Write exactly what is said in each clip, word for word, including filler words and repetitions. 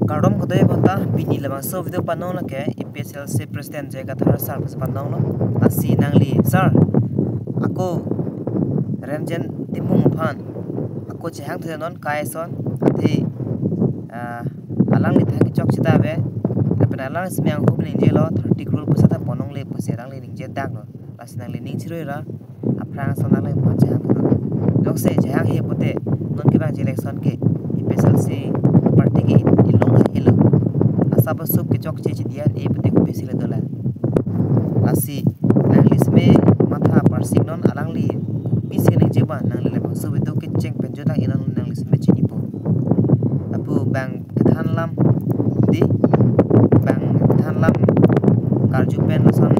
Kardom kadokave aphanta, pini labangso video panong lake A P H L C President J I Kathar sir pusi panonglo. Lasi nangli sir, ako Ranjan Timung aphan ako chehangthunon kai ason, athe, ah, alangli thang kechok seta ave, lapen alangli seme anghum ningjelo, thirty crore pusi ta ponongle pusi alangli ningje daklo. Lasi nangli ning chiroi ra, aphrang ason alangli aphan chehangthunon. Jongsi chehanghe pote, non kevangji election ke A P H L C party ke ilong helo. Asap asap kechokche chidi an-e pote kopisi le dolang. Lasi nangli seme matha parsik non, alangli kopisi ningje ba, nangli labangso video kecheng pen jodang inon, nangli seme chinipo. Lapu bang kethan alam di, bang kethan alam karju pen lason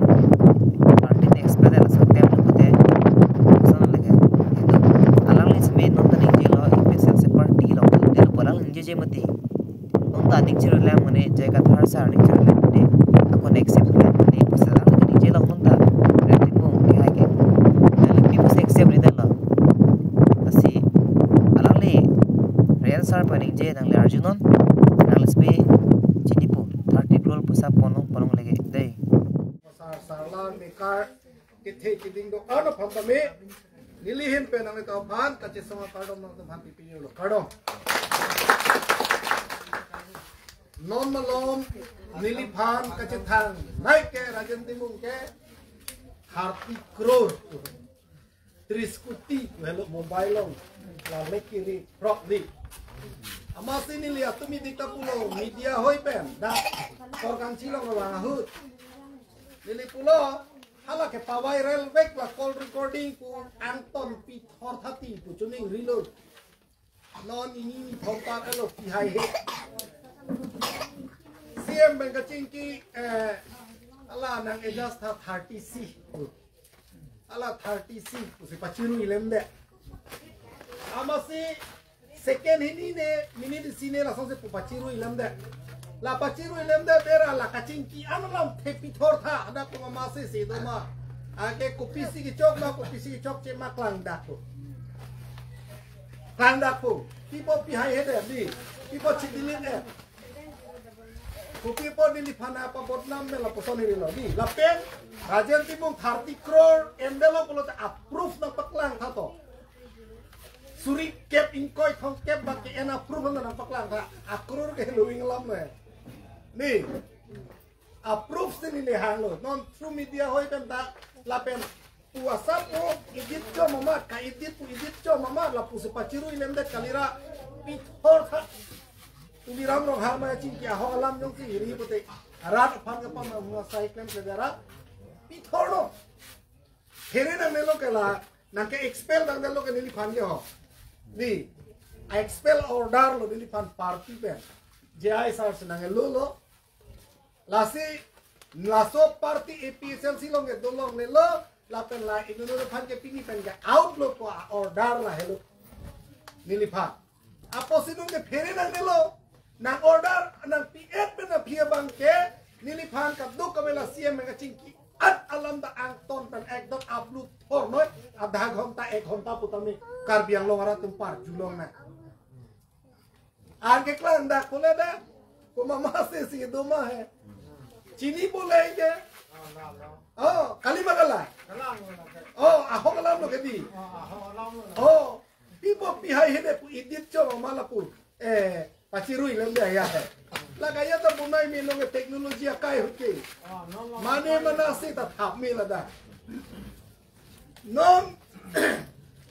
party next pen lason tem lo pote, lason lake. Itu alangli seme non ta ningjelo, A P H L C party lo, di lo alangli ningjeje mati. Non ta ning chiroi lang mane, J I Kathar sir ning chiroi lang mane, ako next step lang mane, pusi alangli ningjelo non ta. Ranjan Timung ke hai ke, alangli pi pusi accept ri detlo. Lasi alangli Ranjan sir aphan ningje, nangli arjunon, nangli seme chinipo, thirty crore pusi ponong ponongle ke dei. Sar sarlar mekar kethe keding do-an aphan tame neli ahin pen nanglitum aphan kachesong akardom nangtum aphan pipinilo, kardom. Non malom neliphan kachethangnei ke Ranjan Timung ke thirty crore, tris kuti helo mobile along, la lake kiri prok di. Amatsi neli atum idik ta pulo, media hoi pen dak Korkanchi along vang ahut neli pulo, hala kepaviral vek la call recording pu angton pithor thati pu chuning rilo. Non ini ni phonta elo pi haihe. C M pen kachingki, eh, hala nang adjust tha thirty C. Hala thirty C pusi pachirui lemde. Amatsi second hini ne, minute isi ne lasonsi pu pachirui lemde. La pachirui lemde bera la kachingki an alamthe pithor tha, hadak komatsi si doma. Ake kopisi kechok ma, kopisi kechokche ma klangdakpo. Klangdakpo. Pipo pi haihe de di. Pipo chi delete e. Kopipo neliphan apabodnam me lapuson irilo di. Lapen Ranjan Timung thirty crore envelope pulote a-proof nangpaklang tha to. Suri kep ingkoi thomkep bak ke-en a-proof nangpaklang tha. A-crore ke luing alam me. Di. A-proof si neli hanglo. Non through media hoi pen ta lapen pu asap pu edit cho mama, ka-edit pu edit cho mama, lapusi pachirui lemdet kalira pithor tha. Tuliram Ronghang ma chingki ahok alam jongsi iri pote, rat aphan ke pama hua sai klemkle dara pithor lo. Phere nangnelo ke la, nang ke-expel nangnelo ke neliphan ke ho. Di, a-expel order lo neliphan party pen. J I sir si nanglo lo. Lasi, laso party A P H L C along ke dolonglelo, lapen la inut aphan ke pini pen ke out lo pu a-order lahelo. Neliphan. Apotsi non ke phere nangnelo, nang order, nang P F pen aphi abang ke, neliphan kadokave la C M kachingki an alam ta angton pen ekdom upload thornoi, adha ghonta, ek ghonta pu tame, Karbi Anglong arat atum parjulong na. An ke klangdak pule da. Komatsi si doma he. Chinipo le ke. Oh, kali ma kala. Oh, ahok alam lo ke di. Oh, pipo pi haihe de pu edit cho mama lapu. Eh, pachirui lemde ya he. La kaya ta bunai me long technology akai ahut ke. Mane mana si ta thap me ladak. Non,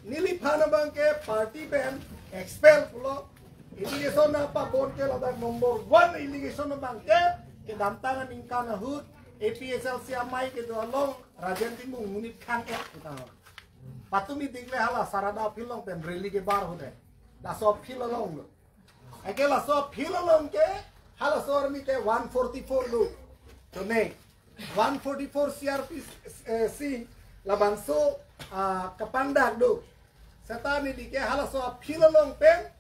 neliphan abang ke party pen expel pulo. Allegation nangpabon ke ladak number one allegation abang ke, kedamtang aningkan ahut A P H L C amei kedo along Ranjan Timung monit khang-et kita. Patumi dikle hala Sarada field along pen rally kebar ahut de. Laso field along lo. Ake laso field along ke, halaso army ke one forty-four do. To ne, one forty-four C R P C, eh, C, labangso, ah, kapangdak do. Seta neli ke halaso field along pen,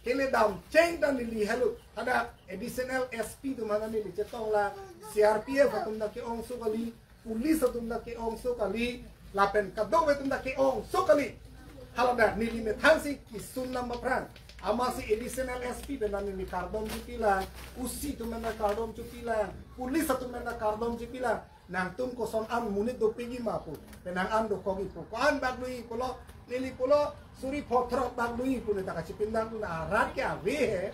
kele dam cheng ta neli helo. Ada additional S P atum aphan neli chetong la, C R P F atum ta ke-ongso kali, police atum ta ke-ongso kali, lapen kadokave atum ta ke-ongso kali. Hala dak neli methang si kisun nam aphrang. Amatsi additional S P pen nangli kardom chipilang, O C atum pen kardom chipilang, police atum pen kardom chipilang, nangtum koson an monit dopikji ma pu, penang an dokokji pu. Ko-an bak lui pulo, neli pulo, suri pho throk bak lui pu neta kachipindakdun arat ke ave he.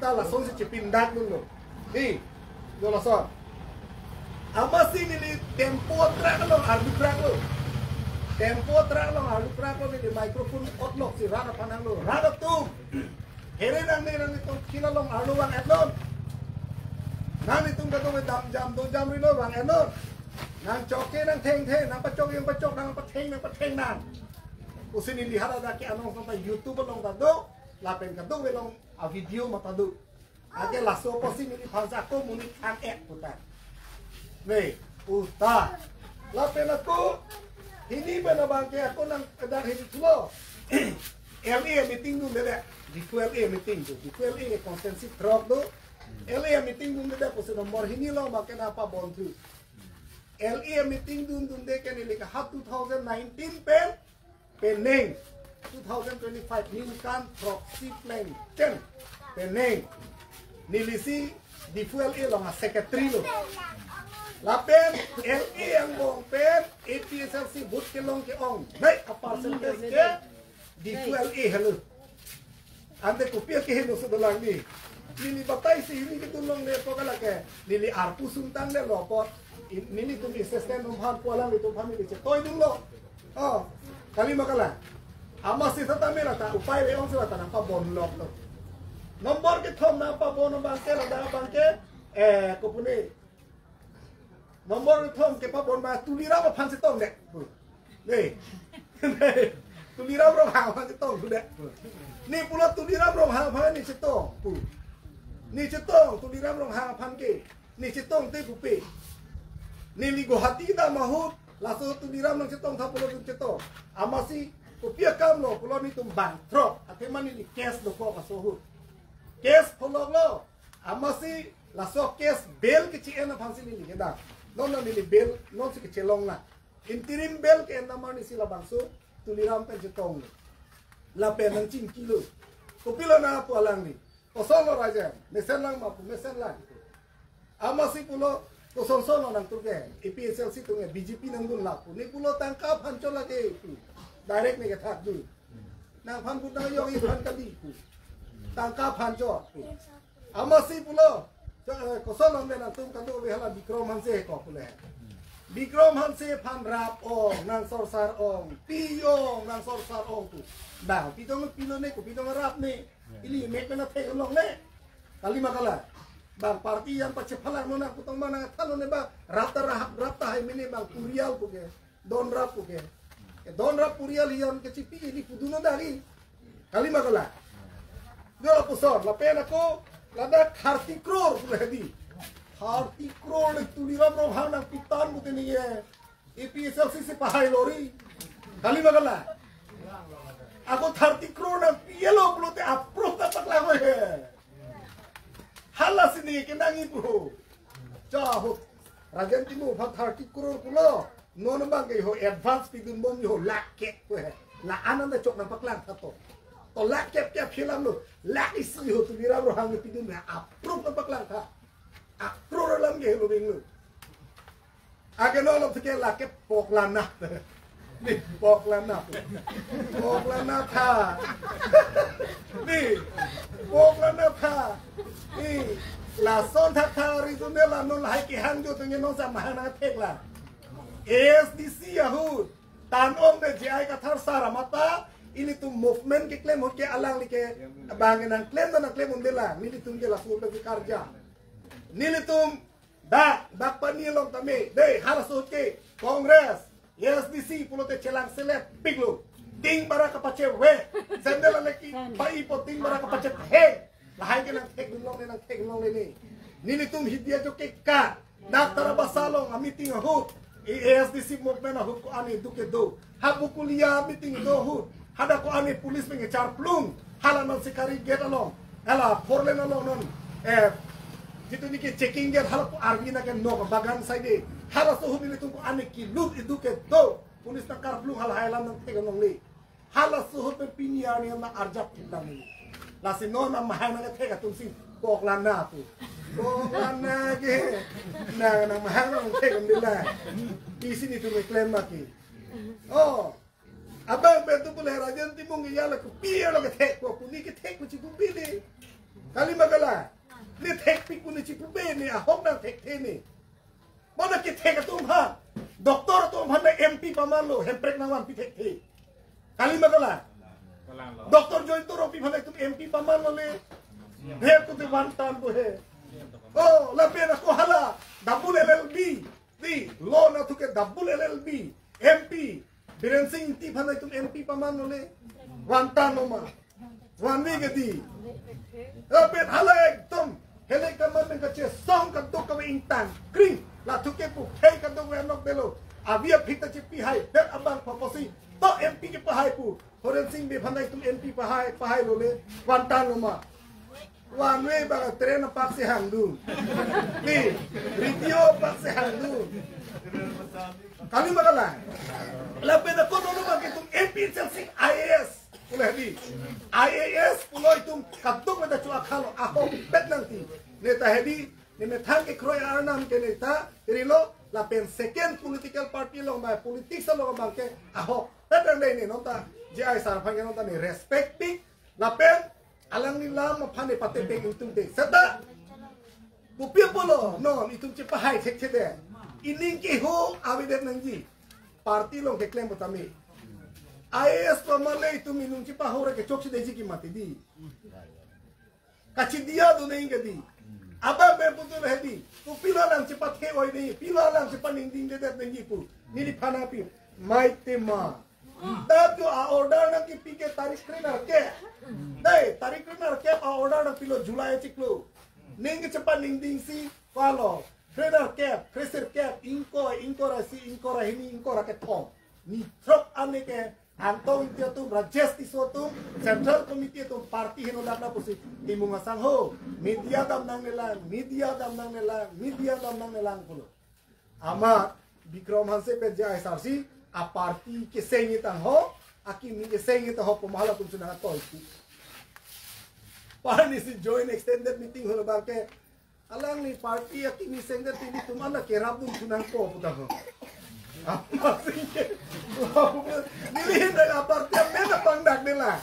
Ta lasonsi chipindakdunlo. Di, do lason. Amatsi neli tempo truck along ardu truck lo. Tempo truck along ardu truck lo, neli microphone otlok si rat aphan hanglo. Rat atum. Here nangne nanglitum kila along arlo vang-etnon. Nanglitum kadokave dam jam do jamri lo vang-etnon. Nangchok ke nangthengthe, nangpachok nangpachok, nangpatheng nangpatheng nang. Pusi neli hadak ke anong sampai YouTube along ta do, lapen kadokave along a video mata do. Ake laso apotsi neliphan sako monit thang-et puta. Ne, puta. Lapen ako, hini pen abang ke ako nangkedang hini thulo. L A meeting dundedet. Diphu L A meeting do. Diphu L A constituency throk do. L A meeting dundedet pusi nombor hini lo abang ke nangpabon thu. L A meeting dundunde ke neli ke ha two thousand nineteen pen penang two thousand twenty-five ningkan throksi plengchen penang nelisi Diphu L A along a secretary lo. Lapen L A angbong pen A P H L C vote kelong ke-ong nai a percentage ke Diphu L A helo. Ante kopi akeheno si dolang ni. Neli batai si hini kedun longle pu kalake. Neli arpu sungtang le lo apot. I-, nelitum assistant atum aphan pu alanglitum aphan neli chetoidunlo. Oh, kali ma kala. Amatsi setame lata upai le-ong si lata nangpabonloklo. Nombor kethom nangpabon abang ke ladak abang ke, eh, kopune. Nombor kethom kepabon abang Tuliram aphan chetongdet pu. Ne. Tuliram Ronghang aphan chetongdet pu. Ne pulo Tuliram Ronghang aphan ne chetong pu. Ne chetong Tuliram Ronghang aphan ke. Ne chetongte pupe. Neli Guwahati dam ahut laso Tuliram nangchetongtha pulo nangchetong. Amatsi kopi akam lo pulo nelitum bang throk. Athema neli case dokok laso ahut. Case pholoklo. Amatsi laso case bail kechi-en aphansi neli kedam. Non non neli bail nonsi kechelong na. Interim bail ke-en amarnisi labangso Tuliram pen chetonglo. Lapen nangchingkilo. Kopilo na pu alangli. Kosonlo Rajen, mesenlang ma pu, mesenlang. Amatsi pulo, kosonson lo nangtum ke, A P H L C atum ke, B J P nangdun la pu. Ne pulo tangka aphan chot lake pu. Direct ne kethakdun. Nangphan pu nang yong iphan kali pu. Tangka aphan chot pu. Amatsi pulo, cho-, eh, koson longle nangtum kadokave hala Bikrom Hanse ko pule. Bikrom Hanse aphan rap ong, nangsorsar ong, pi ong, nangsorsar ong pu. Bang, pi tong pilo ne ko, pi tong rap ne. Ili mek na thek longle. Kali ma kala. Bang party yang pachephalang non nangputong ma nangthan non ne bang. Rap ta rap, rap tahai mene bang Purial pu ke. Donrap pu ke. Ke Donrap Purial yang kechipi ili pudun non dari. Kali ma kala. Dia lapuson, lapen ako, ladak thirty crore pu hedi. Thirty crore le Tuliram Ronghang nangpitan pute ne ye. A P H L C si pahai lori. Kali ma kala. Ako thirty crore nangpi lo pulote approve ta paklang he. Hala si ne kenangji pu. Cha ho. Rajen Timung aphan thirty crore pulo. Non bang ke ho advance pidun bom ho lakh kep pu he. La-an anta chok nangpaklangtha to. To lakh kep kep hilam lo. Lakh isi ho Tuliram Ronghang pidun he. Approve nangpaklangtha. Approve alam ke lo bing lo. Ake no lo ke lakh kep poklana. Ni poklana. Poklana tha. Ni poklana tha. Ni lason thak tha ri tu ne la non lahai kehang jo tu ne non sa mahang nangthek la. A S D C ahut. Tan ong de J I Kathar sar amata. Ilitum movement keklem ahut ke alangli ke. Bang nangklem nangklem un de la. Nelitum ke laso ahut ke karja. Nelitum dak, dak pani along tame, dei, halaso ahut ke, Congress, A S D C, pulote chelang selet, piklo. Ting bara kapache we, sandal aleki, pai po ting bara kapache he. Lahai ke nangthekdun longle, nangthekdun longle ne. Nelitum hidia jo ke ka, dak Tarabasa along, a meeting ahut, A S D C movement ahut ko-an ne duk kedo. Ha Bokolia meeting do ahut. Hadak ko-an ne police pen kecharplung. Hala non Sikari gate along. Hala four lane along non. Eh, jitu niki checking gate hala ko army na ke nok bagan side. Halaso ahut nelitum ko-an ne kelut iduk kedo. Police nangkarplung hala hai alam nangthek longle. Halaso ahut pen pini arni nang arjap kitang ne. Lasi non amahang nangthek atum si kok lana pu. Kok lana ke. Na nangmahang nangthek un dela. Isi netum keklem ma ke. Oh. Abang pen tu pule Rajen Timung ke ya la kopi lo kethek ko pu, ne kethek ko chipupe ne. Kali ma kalang. Ne thekpik pu ne chipupe ne, ahok nangthekthe ne. Mana kethek atum aphan. Doctor atum aphan na M P pamanlo, hemprek nangvanpi thekthe. Kali ma kalang. Kalang lo. Doctor Jointo Rongpi aphan itum M P pamanlo le. He tu te vantan bo he. Oh, lapen ako hala double L L B. Di, law nathu ke double L L B, M P, Biren Singh Ingti aphan itum M P pamanlo le. Vantanlo ma. Vanve ke di. Lapen hala ekdom. Hele kaman pen kachesong kadokave ingtang kring. Lathu ke pu khei kadokave anok belo. Avi aphit ta chepahai. Det abang phaposi. To M P kepahai pu. Horen Sing Bey aphan itum M P pahai, pahailo le. Vantanlo ma. Vanve bang train apak si hangdun. Ni, radio apak si hangdun. Kali ma kalang. Lapen ako nono bang itum A P H L C I A S. Pule hedi. I A S pulo itum kadokave ta chu akhalo, ahokpet nangti. Ne ta hedi, ne methang kekroi arnam ke ne ta rilo, lapen second political party along ba politics along bang ke ahokpet nang dei ne, non ta J I sar aphan ke non ta ne respect pik, lapen alangli lam aphan ne patepeng itum te. Seta, kopi pulo, non itum chepahai thekthe de. Ining kehok avedet nangji. Party along keklem pu tame. I A S pamanle itum ingnung chepahor ke chokche detji ke mati di. Kachidiya do neng ke di. Abang pen putu hedi. Kopilo alang chepathe-oi neng, pilo alang chepaningdingdedet nangji pu. Neliphan aphi. Mate ma. Dak jo a-order nangkipi ke tarik krenerkep. Dei, tarik krenerkep a-order nangpilo July achiklo. Neng ke chepaningdingsi palo. Krenerkep, kresirkep, ingkoi, ingkoi ra isi, ingkoi ra hini, ingkoi ra kethom. Ni throk ane ke Angtong Ingti atum, Rajesh Tisso atum, Central Committee atum, party heno dak na pusi, Timung asangho, media dam nangnelang, media dam nangnelang, media dam nangnelang pulo. Amat Bikram Hanse pen J I sar si, a party keseng-et tangho, akimi keseng-et tangho pu ma halatum si nangtoi pu. Party si joint extended meeting holo bang ke, alangli party akimi sengdet, nelitum ana kerapdun si nangpo pu tangho. Apa sih? Neli hin dak a party amen pangdakdelang.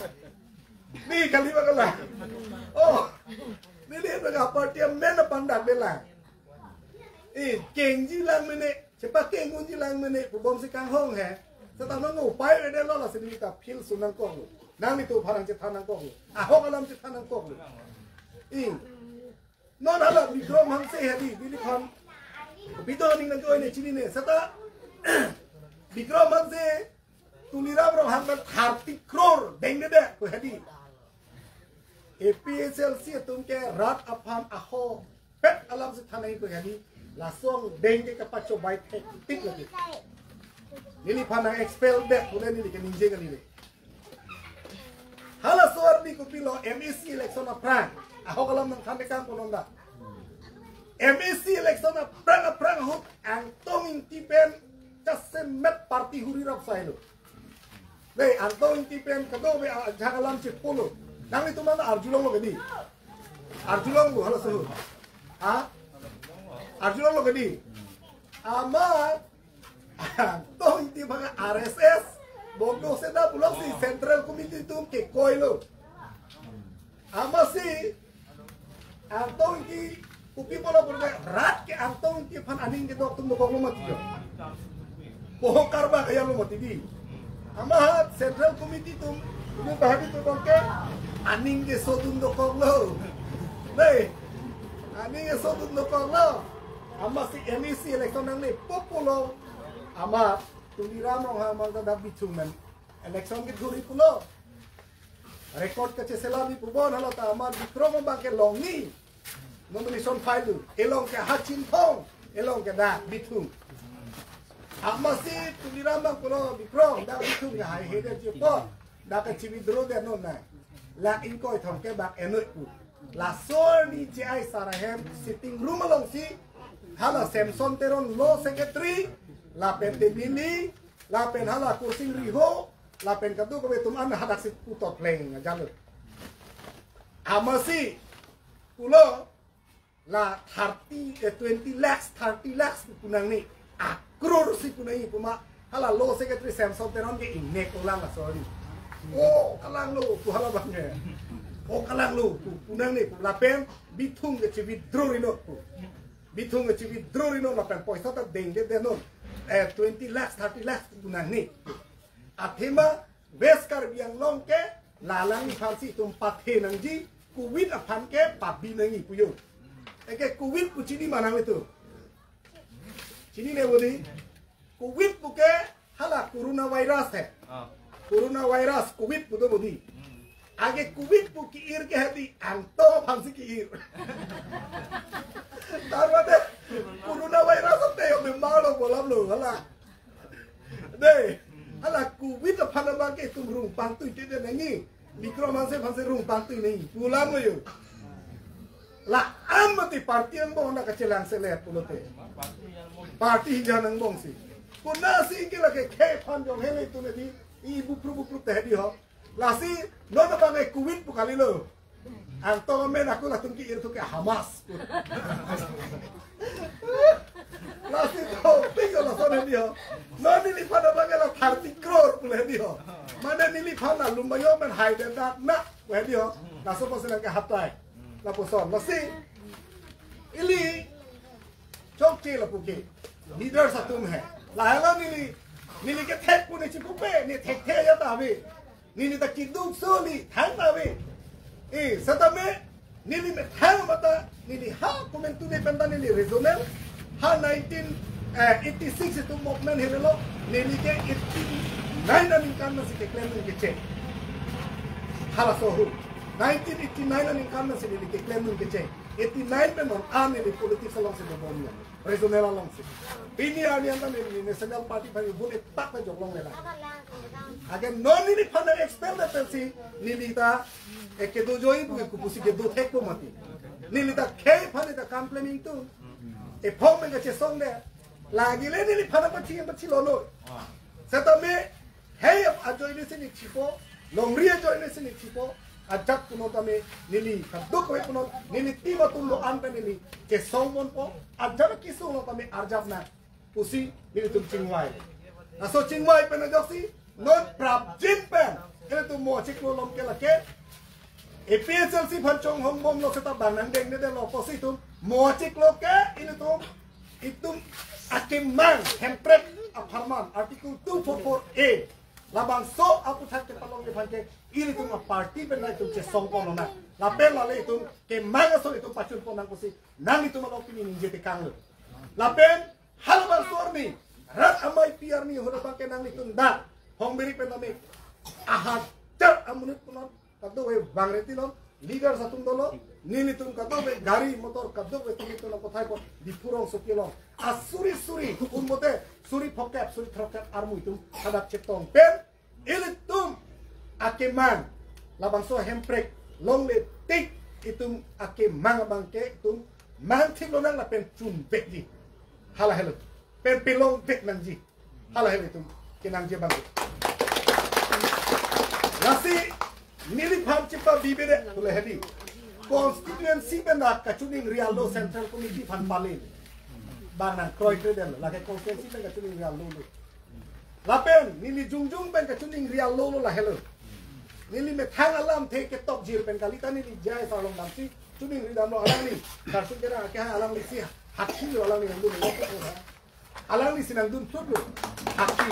Ni kali ma kalang. Oh. Neli hin dak a party amen pangdakdelang. Eh, kengji lang mene, chepakeng unji lang mene, pubom si kanghong he. Seta nang upai ave det lo, lasi neli ta appeal si nangkoklo. Nanglitum aphan nangchethan nangkoklo. Ahok alam chethan nangkoklo. Eh. Non hala Bikram Hanse hedi, Bikram. Bidon ning nang join ne chinine. Seta Bikram Hanse, Tuliram Ronghang pen thirty crore dengdede pu hedi. A P H L C atum ke rat aphan ahokpet alam si than nangji pu hedi. Lason deng ke kapachobei thektik lagi. Neliphan nang-expel det pule neli ke ningje kali le. Halaso arni kopilo M A C election aphrang. Ahok alam nangthan-e kang konon da. M A C election aphrang aphrang ahut Angtong Ingti pen jasemet party huri rap sailo. Dei, Angtong Ingti pen kadokave ajahak alam chepulo. Nanglitum an arjulonglo ke di. Arjulonglo halaso ahut. Ha? Arjulonglo ke di. Amat Angtong Ingti bang R S S, Bondo Sena puloksi Central Committee atum kekoilo. Amatsi Angtong Ingti kopi pulo pura rat ke Angtong Ingti aphan aning kedok atum dokoklo mati jo. Bohong karbak ayanlo mati di. Amat Central Committee atum, ini bahagi atum bang ke aning kesodun dokoklo. Dei, aning kesodun dokoklo. Amatsi M A C election nangle pupulo. Amat Tuliram Ronghang mang ta dak Bithung pen election ke dhuri pulo. Record kacheselam ni pubon hala ta amat Bikram bang ke longni nomination file do. Elong ke Hachinthong, elong ke dak Bithung. Amatsi Tuliram bang pulo Bikram dak Bithung ke haihe det jepot. Dak ke chi-withdraw det non na. Lakh ingkoi thomkep bak enoi pu. Laso arni J I sar ahem sitting room alongsi hala Samson Teron law secretary, lapen Delili, lapen hala Kursing Riho, lapen kadokave atum an hadaksi putot pleng ajalo. Amatsi pulo la thirty, eh, twenty lakhs, thirty lakhs pu nangne. Akror si pu nangji pu ma. Hala law secretary Samson Teron ke ingnek olang la, sorry. O kalanglo pu hala abang ke. O kalanglo pu, pu nangne pu lapen bithung ke chi-withdraw rinot pu. Bithung ke chi-withdraw rinot lapen poisa ta dengde denon. Eh, twenty lakhs, thirty lakhs pu nangne. Athema West Karbi Anglong ke la alangliphansi itum pathe nangji, covid aphan ke pabi nangji pu jo. Eke covid pu chini ma nanglitum? Chinine bodi? Covid pu ke hala coronavirus he. Ah. Coronavirus covid pu do bodi. Age covid pu ki-ir ke hedi, angtong aphansi ki-ir. Tar mate coronavirus ante yo memang lo bolam lo hala. Dei, hala covid aphan abang ke itum rung pangtui te de nangji. Mikro manse phanse rung pangtui nangji. Pulang lo jo. La-an mati party angbong na kachelang selet pulote. Party hija angbongsi. Konatsi ke lake khei aphan jong hele itum hedi. I bupru bupru te hedi ho. Lasi non abang ke covid pu kalilo. Angtong amen ako latum ki-ir thu ke Hamas. Lasi to, tinggal lason hedi ho. Non neliphan abang ke la thirty crore pu hedi ho. Mane neliphan la lumbayo men hai den dak na pu hedi ho. Laso pasi lang ke hatai. Lapuson. Lasi ili chokche lapu ke. Leaders atum he. Lahelo neli, neli ke thek pu ne chipupe, ne thekthe ajat ta ave. Neli ta kiduk soli thang ta ave. Eh, setame neli methang mata, neli ha komantu ne penta neli regional. Ha nineteen eighty-six itum movement helelo, neli ke eighty-nine aningkan nangsi keklem nangkecheng. Halaso ahut. Nineteen eighty-nine aningkan nangsi neli keklem nangkecheng. Eighty-nine pen non an neli politics alongsi dobom ya. Regional alongsi. Pini arni anta neli National Party aphan vote etak ta jok longle lang. Age non neliphan expel de pensi neli ta, eh, kedo joi pu ke kopusi kedo thekpo mati. Neli ta khei aphan ta kam planning tu. Ephong pen kachesong de. Lake le neliphan paching pachilo noi. Setame hei ajoine si neli chipo, longri ajoine si neli chipo, ajat punon tame neli kadokave punon, neli team atum do-an pen neli kesong ponpo, ajat kesong lo tame arjap nang pusi nelitum chingvai. Laso chingvai pen ajoksi, non prapjin pen, ilitum mo chiklo along ke lake, A P H L C aphan chonghong bomlo seta bang nangdengdedetlo pusi itum mo chiklo ke ilitum, itum akemang hemprek apharman Article two four four A labangso aputhak kepalongji aphan ke ilitum aparty pen nangtum chesong ponlonang. Lapen lale itum kemang ason itum pachun ponnang pusi nanglitum along pini ningje tekanglo. Lapen halabangso arni, rat amei pi arni ahut abang ke nanglitum dak Hongbiri pen tame ahajar amonit punon, kadokave bang reti non, leaders atum dolo, nelitum kadokave gari motor kadokave tumi tuna kothai ko Diphu rongsopi along. Asuri suri, un bote, suri phokep, suri throkkep armu itum hadak chetong pen, ilitum akemang, labangso hemprek longle tik, itum akemang abang ke itum mangthiklonang lapen chunvekji. Hala helo. Pen pelongvek nangji. Hala helo itum kenangji abang. Lasi neliphan chepabibe de pule hedi. Constituency pen dak kachiningri alo Central Committee aphan pale. Bang nangkroikre detlo. Lake constituency pen kachiningri alo lo. Lapen neli jongjong pen kachiningri alo lo lahelo. Neli methang alamthe ketok jir pen kali ta neli J I sar along damsi chiningri damlo alangli. Karsun kena ke alanglisi hakhi lo alangli nangdun lo. Alanglisi nangdun thut lo. Hakhi.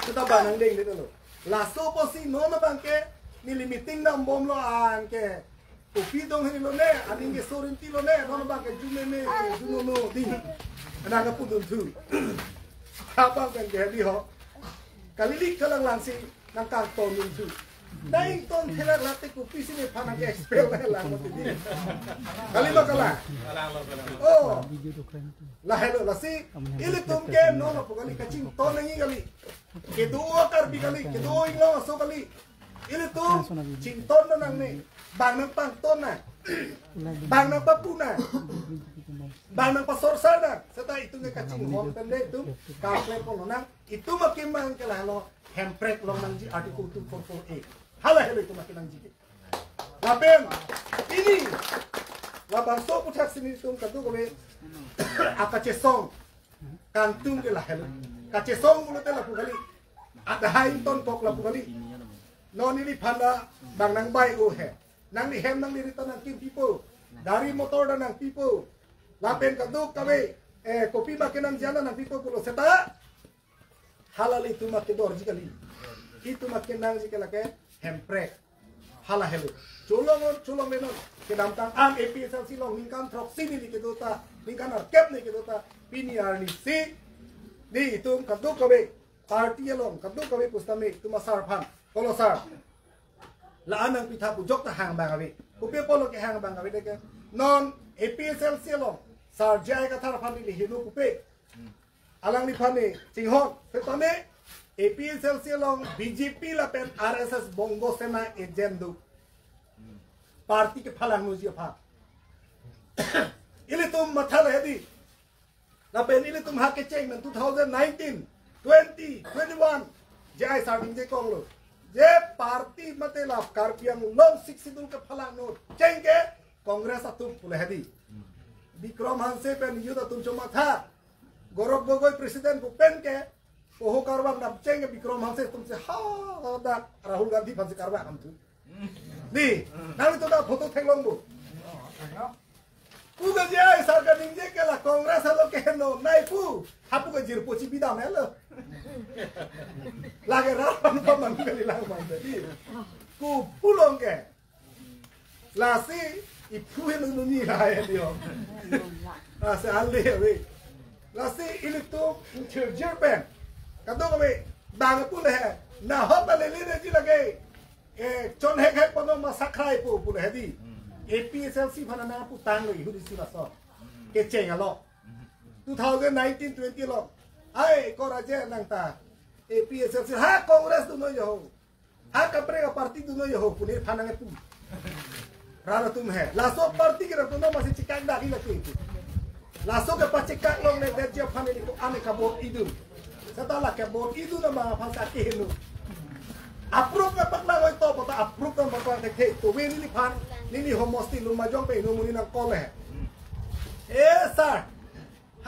Seta bang nangdengdetlo. Laso pusi non abang ke neli meeting dambomlo an ke. Kopi dong hini lone, aning ke sorinti lone, non abang ke jumeme, junono di. Anang kapudun thu. Abang pen ke hedi ho. Kalilik kalang langsi nangkangton dun thu. Dai ton thelak late kopisi nephan nangke-expel nanglang mati di. Kali ma kalang. Oh. Lahelo lasi ilitum ke non apu kali kachington nangji kali. Kedo Karbi kali, kedo Inglong aso kali. Ilitum chington nangne, bang nangpangton nang, bang nangpapu nang, bang nangpasorsar nang. Seta itum ke kachinghon pen de itum kaklem ponlonang. Itum akemang ke lahelo, hemprek long nangji Article two four four A. Hala helo itum akenangji ke. Lapen pini labangso aputhak si nelitum kadokave akachesong kangtung ke lahelo. Kachesong pulote lapu kali. Adhai ton kok lapu kali. Non neliphan ta bang nangbai-o he. Nanglihem nangliri ta nangkimpipo. Gari motor ta nangpipo. Lapen kadokave, eh, kopi ma kenangji an ta nangpipo pulo seta. Hala le itum akedorji kali. Itum akenangji ke lake Hemprek. Hala helo. Cholong-on, cholonglenon. Kedamtang an A P H L C along ningkan throksi neli kedo ta, ningkan arkep neli kedo ta, pini arni si nelitum kadokave party along, kadokave pusitame itum asar aphan, kolo sar, la-an nangpitha pu ajok ta hang abang ave. Kopi apotlo kehang abang ave dei ke. Non A P H L C along Sar J I Kathar aphan neli heno pupe. Alangliphan ne chinghon, setame A P H L C along B J P lapen R S S Bongo Sena agent do. Party kephalangnoji aphan. Ilitum matha le hedi. Lapen ilitum ha kecheng pen two thousand nineteen, twenty, twenty-one, J I Sarding je konglo. Je party mate la Karbi Anglong Sixth Schedule kephalangno cheng ke Congress atum pule hedi. Bikram Hanse pen youth atum chomatha. Gaurav Gogoi president pu pen ke, poho karbak dam cheng ke Bikram Hanse atum si ha dak Rahul Gandhi aphan si karbak dam thu. Di, nangtum ta photo theklong bo. Pu ke J I Sarding je ke la Congress alo keheno nai pu. Hapu ke jirpo chibi dam helo. Lake rat pan paman kali lang man di. Ku pulong ke. Lasi iphu helo nuni la ya dio. Lasi ale we. Lasi ilitum intelligent pen. Kadokave bang pule he. Na hot na lele ne ji lake. Eh, chon hek hek pono ma sakrai po pule hedi. A P H L C aphan nangputanglo ihudi si laso. Kecheng alo. Two thousand nineteen twenty lo. Ai, kora je nang ta. A P H L C ha Congress dunoi ho. Ha kaprek aparty dunoi ho pune aphan nangpu. Rara atum he. Laso party ke rara atum masi chikak dak hi lake. Laso kepachikak longle det ji aphan neli ko ane kabor idun. Seta la kabor idun nama aphan sa keheno. Approve kapaklang oi to, pota approve kapaklang thekthe. To we neliphan, neli homosti Lumbajong pen inut amonit nang call he. Eh, sir.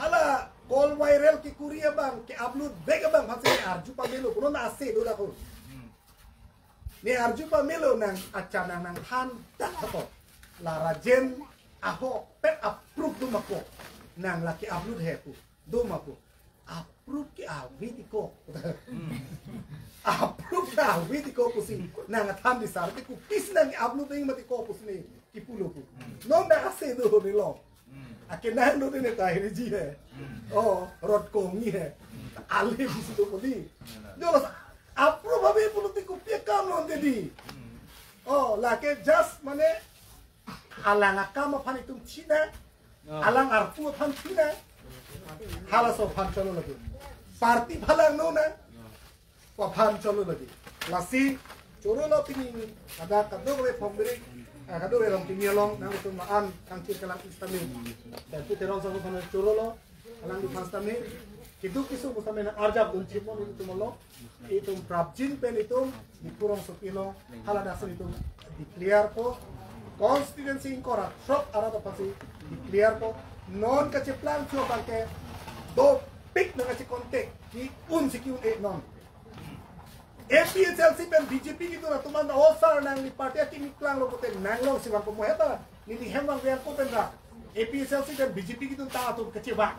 Hala call viral kekuri abang, ke-upload vek abang aphan si arju pamelo, punon ase do dak ho. Ne arju pamelo nang achanang nangthan dak ho. La Rajen ahok pen approve do ma ko. Nang la ke-upload he pu. Do ma ko. Approve ke-ave ti ko. Approve ke-ave ti ko pusi. Nang athan di sar ti ko pis nang ke-upload nang mati ko pusi ne. Kipulo pu. Non da ase do ne lo. Akenang do ne ta hiri ji he. Oh, rot kongi he. Ale bisi do ko di. Jolo sa approve ave pulo ti kopi akam non de di. Oh, lake just mane alang akam aphan itum china. Alang arpu aphan china. Halaso aphan cholo lagi. Party phalangno na. Ko aphan cholo lagi. Lasi chorolo pini ada kadokave Phongbiri, ah, kadokave Rongkimi along nangtum la-an kangchir kelang pusitame. Dan pu Teron Sangho aphan chorolo, alangliphan sitame. Keduk kesung pusitame nang arjap dun chipon itum along. Itum prapjin pen itum Diphu rongsopi along hala dak si itum declare po. Constituency ingkoi ra throk arat aphan si declare po. Non kacheplang chu abang ke dopik nang kache-contact. Ki-un si ki-un-e non. A P H L C pen B J P kedun atum an, o sir nangli party akimi klanglo pute nanglong si vangpo mo heta. Neli hem vangve ako pen ra. A P H L C pen B J P kedun ta atum kachevang.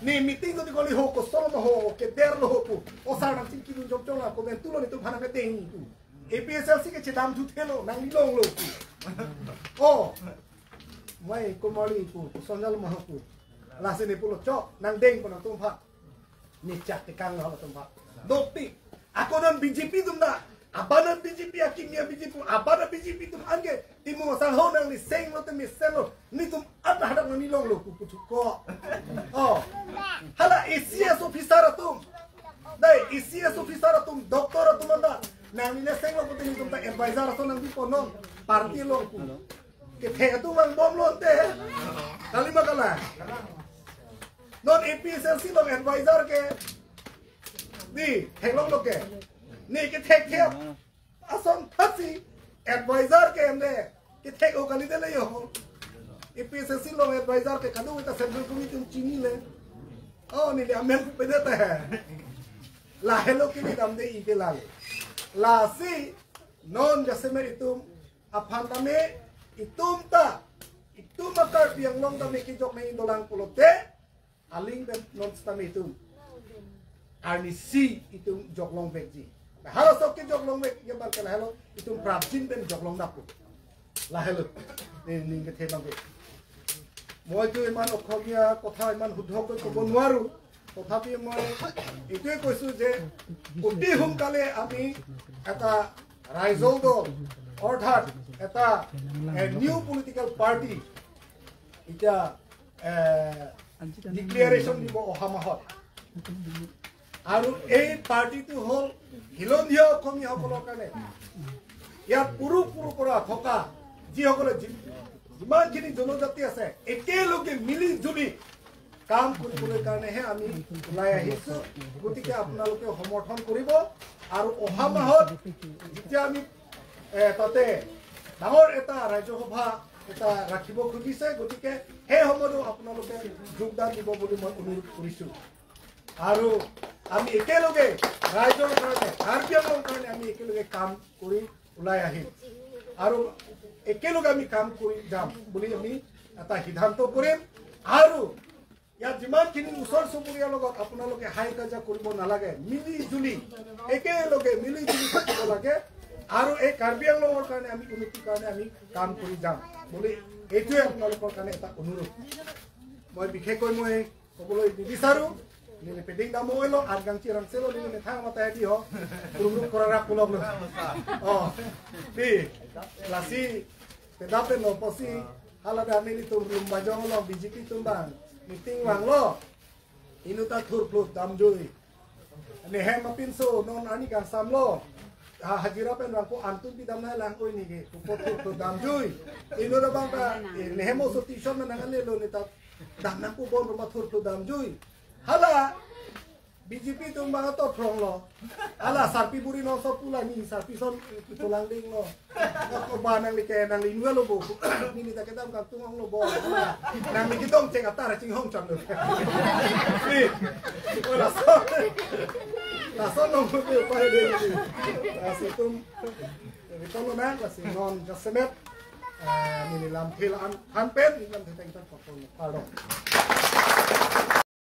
Ne meeting ko ti koli ho ko solo ho ke der lo ho pu. O sir nang chingki dun jok jok la ko ben tulo netum aphan nang deng pu. A P H L C kechedam thuthelo nangli longlo pu. Oh. Mai ko mali pu, ko sonjal ma pu. Lasi ne pulo chok nang deng pon atum aphan. Ne chak tekang lo atum aphan. Dopik. Ako non B J P atum ta. Abang non B J P akimi a B J P. Abang non B J P atum an ke. Timung asangho nangli senglo te mesenlo. Netum ata hadak nangli longlo pu puthuk ko. Oh. Hala A C S officer atum. Dei, A C S officer atum, doctor atum an ta. Nangli le senglo pute netum ta advisor ason nangpipo non. Party along pu. Kethek atum vangbomlo ante. Kali ma kalang. Non A P H L C along advisor ke. Di, theklonglo ke. Ne kethek thek ason thasi Advisor ke ende, kethek-o kali dele yo. A P H L C along advisor ke kadokave ta Central Committee atum chinile. Oh, neli amen pede ta he. Lahelo kini damde ike lale. Lasi non jasemet itum aphan tame itum ta, itum a Karbi Anglong tame kejok nangji dolang pulote, aling pen non setame itum arnisi itum jok longvekji. Halaso kejok longvek ke abang ke lahelo itum prapjin pen jok longdap. Lahelo. Neli ning kethe abang ke. Moitu iman Oxomiya kotha iman hudhok ke kobo nuaru. Tothapi moi itue koisu je, অতি সোনকালে আমি এটা ৰাইজৰ দল, অৰ্থাৎ এটা, এ, new political party এতিয়া, এ, declaration দিব অহা মাহত। আৰু এই পাৰ্টিটো হ'ল খিলঞ্জীয়া অসমীয়াসকলৰ কাৰণে। ইয়াত পুৰুষ পুৰুষৰ পৰা থকা যিসকলে যি-, যিমানখিনি জনজাতি আছে, একেলগে মিলি জুলি কাম কৰিবলৈ কাৰণেহে আমি ওলাই আহিছো। গতিকে আপোনালোকে সমৰ্থন কৰিব আৰু অহা মাহত যেতিয়া আমি, এ, তাতে ডাঙৰ এটা ৰাজ্য সভা এটা ৰাখিব খুজিছে, গতিকে সেই সময়তো আপোনালোকে যোগদান দিব বুলি মই অনুৰোধ কৰিছো। আৰু আমি একেলগে ৰাইজৰ কাৰণে, কাৰ্বি আংলঙৰ কাৰণে আমি একেলগে কাম কৰি ওলাই আহিম আৰু একেলগে আমি কাম কৰি যাম বুলি আমি এটা সিদ্ধান্ত কৰিম। আৰু ইয়াত যিমানখিনি ওচৰ চুবুৰীয়াৰ লগত আপোনালোকে হাই কাজিয়া কৰিব নালাগে, মিলি জুলি একেলগে মিলি জুলি থাকিব লাগে। আৰু এই কাৰ্বি আংলঙৰ কাৰণে আমি উন্নতিৰ কাৰণে আমি কাম কৰি যাম বুলি এইটোৱে আপোনালোকৰ কাৰণে এটা অনুৰোধ। মই বিশেষকৈ মই ক'বলৈ নিবিচাৰো। Neli peding dam-oi lo, atgang chirang selo, neli methang mata di ho. Rung rung kora rak kulok lo. Oh, di, lasi, pedap pen lo posi, hala da nelitum rum bajong lo, B J P atum abang meeting vanglo. Inut ta thurphlut damjui. Nehem apinso non ani kangsam lo. Ha, hajira pen vangpo, antum pidam nanglang oi neke. Pupo thurphlut damjui. Inut abang ta, eh, nehem oso tuition nangangnelo, neta dam nangpo bon ruma thurphlut damjui. Hala B J P atum abang to phrong lo. Hala sarpi buri non so pula ni sarpi son pulang ding lo. Ko ba nangli ke nangli inut lo bo. Neli ta kedam kangtung ong lo bo. Nangli kedong cheng atar chinghong chon lo. Si. Laso, laso nong ko pa de. Lasi itum, itum lo nang, lasi non jasemet. Eh, neli lamthe la-an than pen, neli lamthe teng than kardom.